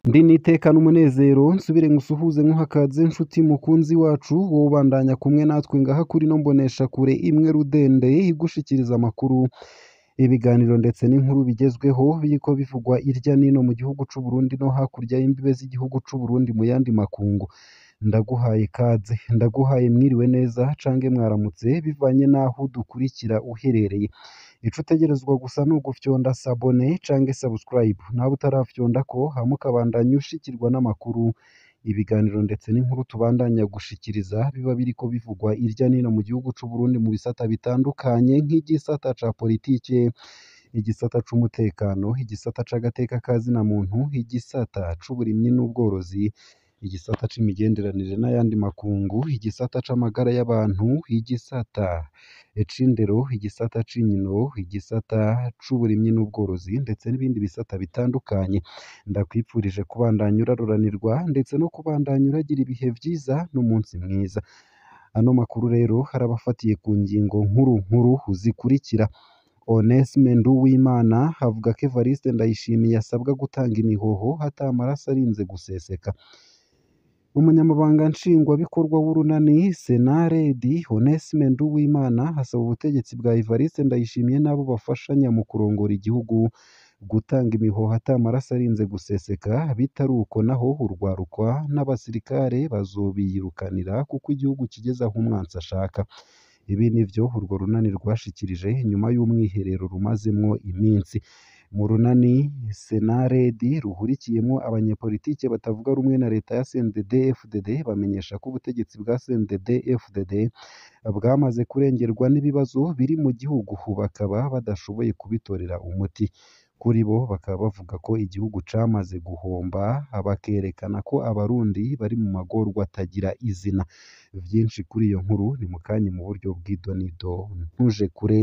Ndi niteka n'umunezero nsubire ngusuhuze nkuhakaze nshuti mukunzi wacu wowe ubandanya kumwe natwe ngaha kuri no mbonesha kure imwe rudende igushikiriza amakuru, ibiganiro ndetse n'inkuru bigezweho biriko bivugwa irya nino mu gihugu c'u Burundi no hakurya y'imbibe z'igihugu c'u Burundi mu yandi makungu. Ndaguhaye ikaze, ndaguhaye mwiriwe neza cange mwaramutse bivanye n'aho udukurikira uherereye. Ico utegerezwa gusa ni ugufyonda sabone cange subscribe, nawe utarafyondako hama ukabandanya ushikirwa n'amakuru, ibiganiro ndetse n'inkuru tubandanya gushikiriza biba biriko bivugwa irya nino mu gihugu c'u Burundi mu bisata bitandukanye nk'igisata ca politike, igisata c'umutekano, igisata c'agateka ka zina muntu, igisata c'uburimyi n'ubworozi, igisata c'imigenderanire n'ayandi makungu, igisata c'amagara y'abantu, igisata c'indero, igisata c'inkino, igisata c'uburimyi n'ubworozi ndetse n'ibindi bisata bitandukanye. Ndakwipfurije kubandanya uraruranirwa ndetse no kubandanya uragira ibihe vyiza n'umunsi mwiza. Ano makuru rero harabafatiye ku ngingo nkuru nkuru zikurikira: Onesme Nduwimana avuga ko Evariste Ndayishimiye asabwa gutanga imihoho ata amaraso arinze guseseka. Umunyamabanga nshingwabikorwa w'urunani Senaredi Onesme Nduwimana asaba ubutegetsi bwa Evariste Ndayishimiye n'abo bafashanya mu kurongora igihugu gutanga imihoho ata amaraso arinze guseseka, bitari uko naho urwarukwa n'abasirikare bazobiyirukanira kuko igihugu kigeze aho umwansi ashaka. Ibi nivyo urwo runani rwashikirije nyuma y'umwiherero rumazemwo iminsi. Mu runani Senaredi ruhurikiyemwo abanyepolitike batavuga rumwe na leta ya CNDD-FDD bamenyesha ko ubutegetsi bwa CNDD-FDD bwamaze kurengerwa n'ibibazo biri mu gihugu, bakaba badashoboye kubitorera umuti. Kuri bo bakaba bavuga ko igihugu camaze guhomba, bakerekana ko abarundi bari mu magorwa atagira izina. Vyinshi kuri iyo nkuru ni mukanya mu buryo bw'idonido, ntuje kure.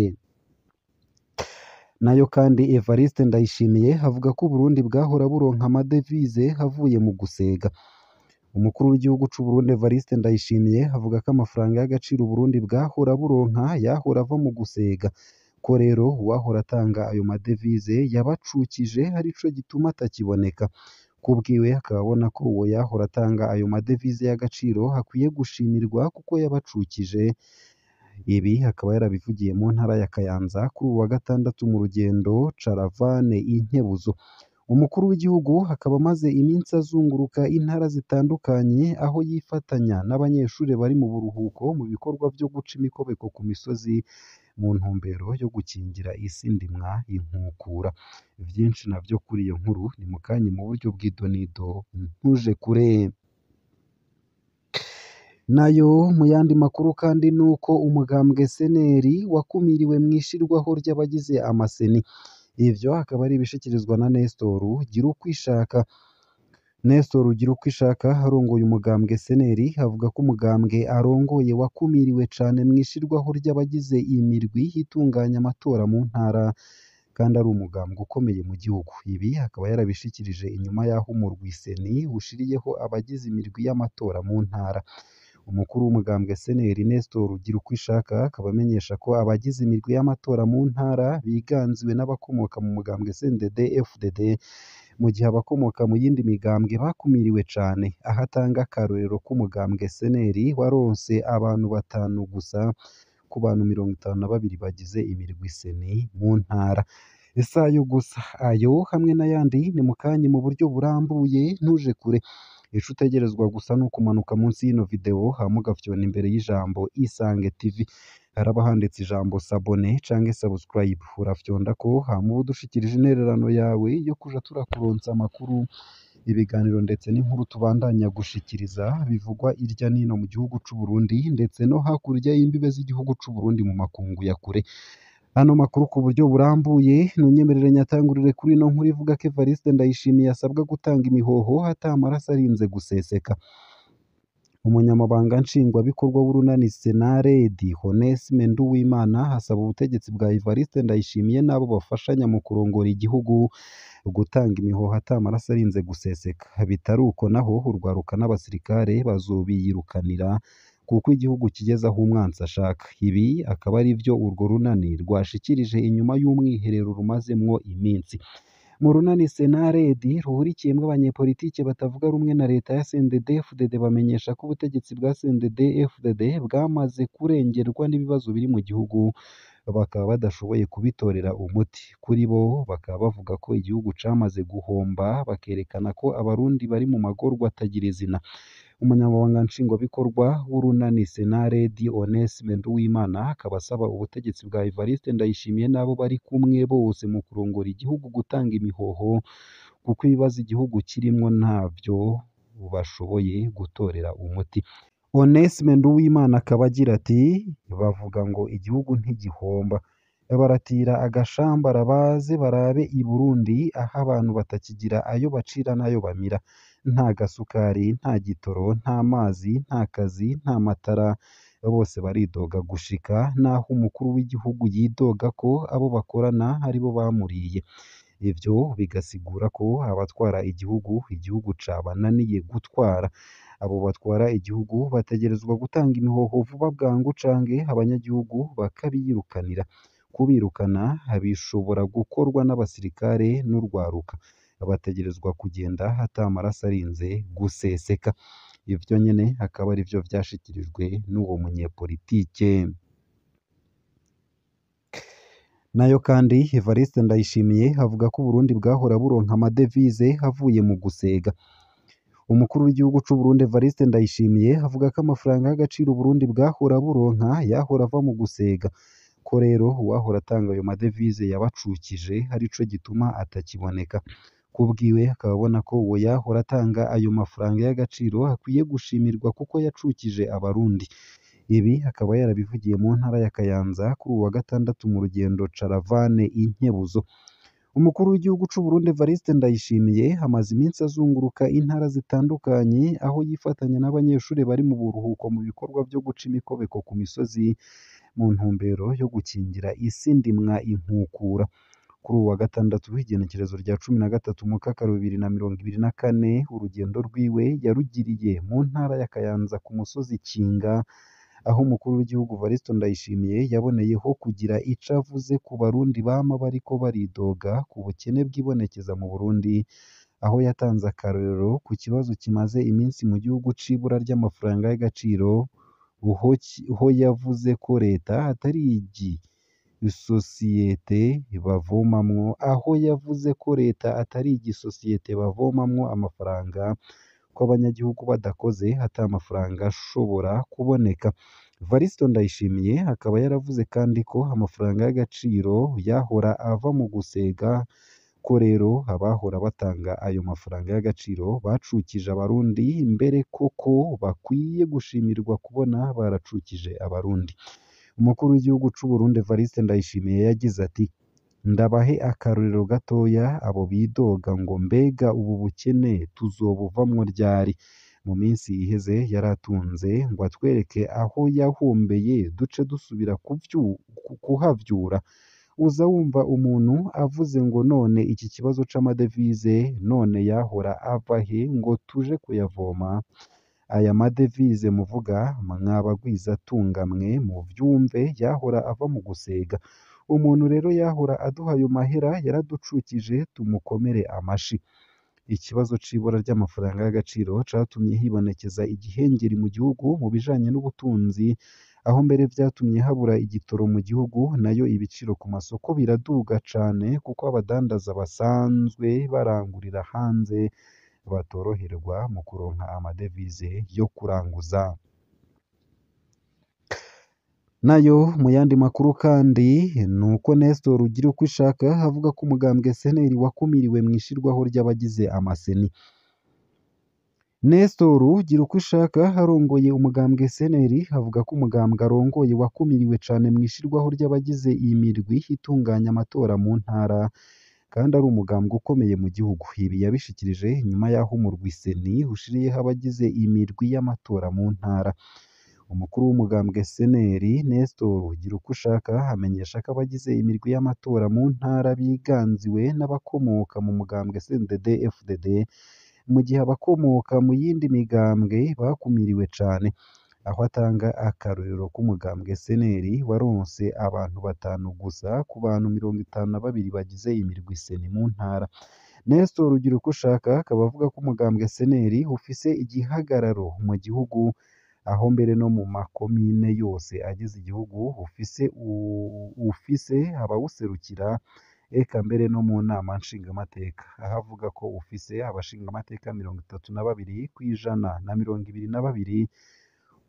Nayo kandi Evariste Ndayishimiye avuga ko Uburundi bwahora buronka amadevize avuye mu gusega. Umukuru w'igihugu c'u Burundi Evariste Ndayishimiye avuga ko amafaranga y'agaciro Uburundi bwahora buronka yahora ava mu gusega, ko rero uwahora atanga ayo madevize yabacukije arico gituma atakiboneka. Kubwiwe akaba abona ko uwo yahora atanga ayo madevize y'agaciro akwiye gushimirwa kuko yabacukije. Ibi akaba yarabivugiye mu ntara ya Kayanza kuri uwu wa gatandatu mu rugendo Caravane Inkebuzo. Umukuru w'igihugu akaba amaze iminsi azunguruka intara zitandukanye aho yifatanya n'abanyeshuri bari mu buruhuko mu bikorwa vyo guca imikobeko ku misozi mu ntumbero yo gukingira isi ndimwa inkukura. Vyinshi navyo kuri iyo nkuru ni mukanya mu buryo bw'idonido, ntuje kure. Nayo mu yandi makuru kandi nuko umugambwe Seneri wakumiriwe mw'ishirwaho ry'abagize amaseni. Ivyo akaba ari ibishikirizwa na Nestor Girukwishaka. Nestor Girukwishaka arongoye umugambwe Seneri avuga ko umugambwe arongoye wakumiriwe cane mw'ishirwaho ry'abagize imirwi itunganya amatora mu ntara, kandi ari umugambwe ukomeye mu gihugu. Ibi akaba yarabishikirije inyuma y'aho umurwi Seni ushiriyeho abagize imirwi y'amatora mu ntara. Umukuru w'umugambwe Seneri Nestor Girukwishaka akaba amenyesha ko abagize imirwi y'amatora mu ntara biganziwe n'abakomoka mu mugambwe CNDD-FDD, mu gihe abakomoka mu yindi migambwe bakumiriwe cane. Aho atanga akarorero k'umugambwe Seneri waronse abantu batanu gusa ku bantu 52 bagize imirwi Seni mu ntara. Isayo gusa ayo hamwe n'ayandi ni mukanya mu buryo burambuye, ntuje kure. Ico utegerezwa gusa ni ukumanuka munsi y'ino video hama ugafyona imbere y'ijambo Isange TV, haraba handitse ijambo sabone cange subscribe, urafyondako hama ube udushikirije intererano yawe yo kuja turakuronsa amakuru, ibiganiro ndetse n'inkuru tubandanya gushikiriza bivugwa irya nino mu gihugu c'u Burundi ndetse no hakurya y'imbibe z'igihugu c'u Burundi mu makungu ya kure. Ano makuru ku buryo burambuye ntunyemerere nyatangurire kuri ino nkuru ivuga ko Evariste Ndayishimiye asabwa gutanga imihoho ata amaraso arinze guseseka. Umunyamabanga nshingwabikorwa w'urunani Senaredi Onesme Nduwimana asaba ubutegetsi bwa Evariste Ndayishimiye n'abo bafashanya mu kurongora igihugu gutanga imihoho ata amaraso arinze guseseka, bitari uko naho urwaruka n'abasirikare bazobiyirukanira kuko igihugu kigeze aho umwansi ashaka. Ibi akaba ari vyo urwo runani rwashikirije inyuma y'umwiherero rumazemwo iminsi. Mu runani Senaredi ruhurikiyemwo abanyepolitike batavuga rumwe na leta ya CNDD-FDD bamenyesha ko ubutegetsi bwa CNDD-FDD bwamaze kurengerwa n'ibibazo biri mu gihugu, bakaba badashoboye kubitorera umuti. Kuri bo bakaba bavuga ko igihugu camaze guhomba, bakerekana ko abarundi bari mu magorwa atagira izina. Umunyamabanga nshingwabikorwa w'urunani Senaredi Onesme Nduwimana akaba asaba ubutegetsi bwa Evariste Ndayishimiye n'abo bari kumwe bose mu kurongora igihugu gutanga imihoho, kuko ibibazo igihugu kirimwo ntavyo bashoboye gutorera umuti. Onesme Nduwimana akaba agira ati bavuga ngo igihugu ntigihomba, baratira agashambara baze barabe i Burundi aho abantu batakigira ayo bacira n'ayo bamira, nta gasukari, nta gitoro, nta mazi, nta kazi, nta matara, bose baridoga gushika n'aho umukuru w'igihugu yidoga ko abo bakorana aribo bamuriye. Ivyo bigasigura ko abatwara igihugu, igihugu cabananiye gutwara. Abo batwara igihugu bategerezwa gutanga imihoho vuba bwangu canke abanyagihugu bakabiyirukanira. Kubirukana bishobora gukorwa n'abasirikare n'urwaruka. Bategerezwa kugenda ata maraso arinze guseseka. Ivyo nyene akaba arivyo vyashikirijwe n'uwo munyepolitike. Nayo kandi Evariste Ndayishimiye avuga ko Uburundi bwahora buronka amadevize avuye mu gusega. Umukuru w'igihugu c'u Burundi Evariste Ndayishimiye avuga ko amafaranga y'agaciro Uburundi bwahora buronka yahora ava mu gusega, ko rero uwahora atanga ayo madevize yabacukije arico gituma atakiboneka. Kubwiwe akaba abona ko uwo yahora atanga ayo mafaranga y'agaciro akwiye gushimirwa kuko yacukije abarundi. Ibi akaba yarabivugiye mu ntara ya Kayanza kuri uwu wa gatandatu mu rugendo Caravane Inkebuzo. Umukuru w'igihugu c'u Burundi Evariste Ndayishimiye amaze iminsi azunguruka intara zitandukanye aho yifatanya n'abanyeshuri bari mu buruhuko mu bikorwa vyo guca imikobeko ku misozi mu ntumbero yo gukingira isi ndimwa inkukura. Kuri uwu wa gatandatu w'igenekerezo rya 13 Mukakaro 2024 urugendo rwiwe yarugiriye mu ntara ya Kayanza ku musozi Kinga, aho umukuru w'igihugu Evariste Ndayishimiye yaboneyeho kugira ico avuze ku barundi bama bariko baridoga ku bukene bwibonekeza mu Burundi, aho yatanze akarorero ku kibazo kimaze iminsi mu gihugu c'ibura ry'amafaranga y'agaciro, ho yavuze ko leta atari igisosiyete bavomamwo, aho yavuze ko leta atari igisosiyete bavomamwo amafaranga, ko abanyagihugu badakoze ata mafaranga ashobora kuboneka. Evariste Ndayishimiye akaba yaravuze kandi ko amafaranga y'agaciro yahora ava mu gusega, ko rero abahora batanga ayo mafaranga y'agaciro bacukije abarundi, mbere koko bakwiye gushimirwa kubona baracukije abarundi. Umukuru w'igihugu c'u Burundi Evariste Ndayishimiye yagize ati ndabahe akarorero gatoya abo bidoga ngo mbega ubu bukene tuzobuvamwo ryari? Mu minsi iheze yaratunze ngo atwereke aho yahombeye duce dusubira kuhavyura. Uza wumva umuntu avuze ngo none iki kibazo c'amadevize none yahora ava he ngo tuje kuyavoma? Aya madevize muvuga mwabagwizatunga mwe muvyumve yahora ava mu gusega. Umuntu rero yahora aduha ayo mahera yaraducukije tumukomere amashi. Ikibazo c'ibura ry'amafaranga y'agaciro catumye hibonekeza igihengeri mu gihugu mu bijanye n'ubutunzi, aho mbere vyatumye habura igitoro mu gihugu, nayo ibiciro ku masoko biraduga cane kuko abadandaza basanzwe barangurira hanze batoroherwa mu kuronka amadevize yo kuranguza. Nayo mu yandi makuru kandi nuko Nestor Ugirukishaka avuga ko umugambwe SNL wakumiriwe mw'ishirwaho ry'abagize amaseni. Nestor Ugirukishaka arongoye umugambwe SNL avuga ko umugambwe arongoye wakumiriwe cane mw'ishirwaho ry'abagize imirwi itunganya amatora mu ntara, kandi ari umugambwe ukomeye mu gihugu. Ibi yabishikirije nyuma y'aho umurwi CENI ushiriyeho abagize imirwi y'amatora mu ntara. Umukuru w'umugambwe SNL Nestor Ugirukishaka amenyesha ko abagize imirwi y'amatora mu ntara biganziwe n'abakomoka mu mugambwe CNDD-FDD, mu gihe abakomoka mu yindi migambwe bakumiriwe cane. aho atanga akarorero k'umugambwe CNL waronse abantu batanu gusa ku bantu 52 bagize imirwi seni mu ntara. Nestor Rugirukoshaka akaba avuga ko umugambwe CNL ufise igihagararo mu gihugu, aho mbere no mu makomine yose agize igihugu ufise abawuserukira, eka mbere no mu nama nshingamateka, aho avuga ko ufise abashingamateka 32 ku 122.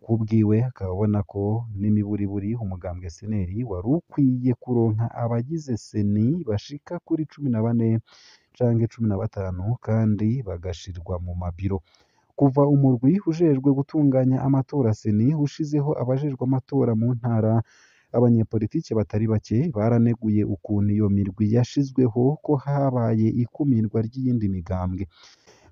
Kubwiwe akaba abona ko n'imiburiburi umugambwe CNL wari ukwiye kuronka abagize seni bashika kuri 14 canke 15 kandi bagashirwa mu mabiro. Kuva umurwi ujejwe gutunganya amatora seni ushizeho abajejwe amatora mu ntara, abanyepolitike batari bake baraneguye ukuntu iyo mirwi yashizweho, ko habaye ikumirwa ry'iyindi migambwe.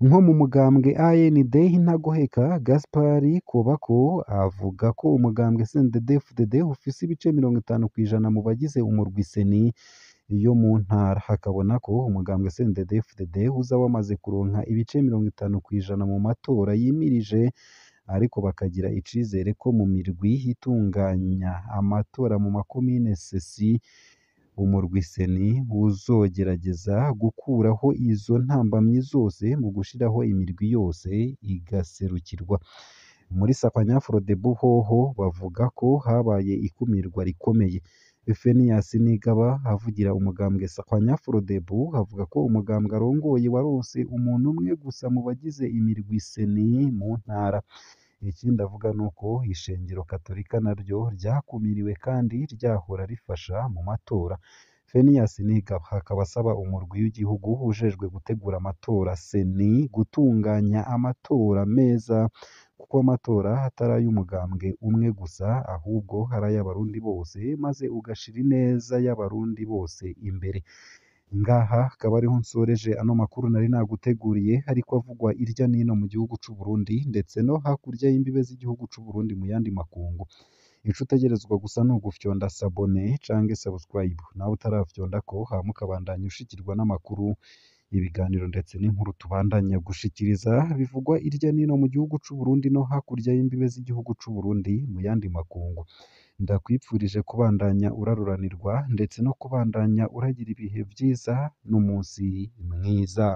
Nko mu mugambwe AND Intagoheka, Gaspard Kobako avuga ko umugambwe CNDD-FDD ufise ibice 50% mu bagize umurwi seni yo mu ntara, hakabona ko umugambwe CNDD-FDD uza wamaze kuronka ibice 50% mu matora yimirije, ariko bakagira icizere ko mu mirwi itunganya amatora mu makomine sesi umurwi seni uzogerageza gukuraho izo ntambamyi zose mu gushiraho imirwi yose igaserukirwa. Muri Sapanyafrodebu hoho bavuga ko habaye ikumirwa rikomeye. Phineas Nigaba avugira umugambwe Sapanyafrodebu avuga ko umugambwe arongoye waronse umuntu umwe gusa mu bagize imirwi seni mu ntara. Ikindi avuga nuko ishengero katolika naryo ryakumiriwe kandi ryahora rifasha mu matora. Phineas Nigaba akaba asaba umurwi w'igihugu ujejwe gutegura amatora seni gutunganya amatora meza, kuko amatora atari ay'umugambwe umwe gusa ahubwo ari ay'abarundi bose, maze ugashira ineza y'abarundi bose imbere. Ngaha akaba ariho nsoreje ano makuru nari naguteguriye ariko avugwa irya nino mu gihugu c'u Burundi ndetse no hakurya y'imbibe z'igihugu c'u Burundi mu yandi makungu. Ico utegerezwa gusa ni ugufyonda sabone canke subscribe, nawe utarafyondako, hama ukabandanya ushikirwa n'amakuru, ibiganiro ndetse n'inkuru tubandanya gushikiriza bivugwa irya nino mu gihugu c'u Burundi no hakurya y'imbibe z'igihugu c'u Burundi mu yandi makungu. Ndakwipfurije kubandanya uraruranirwa ndetse no kubandanya uragira ibihe vyiza n'umunsi mwiza.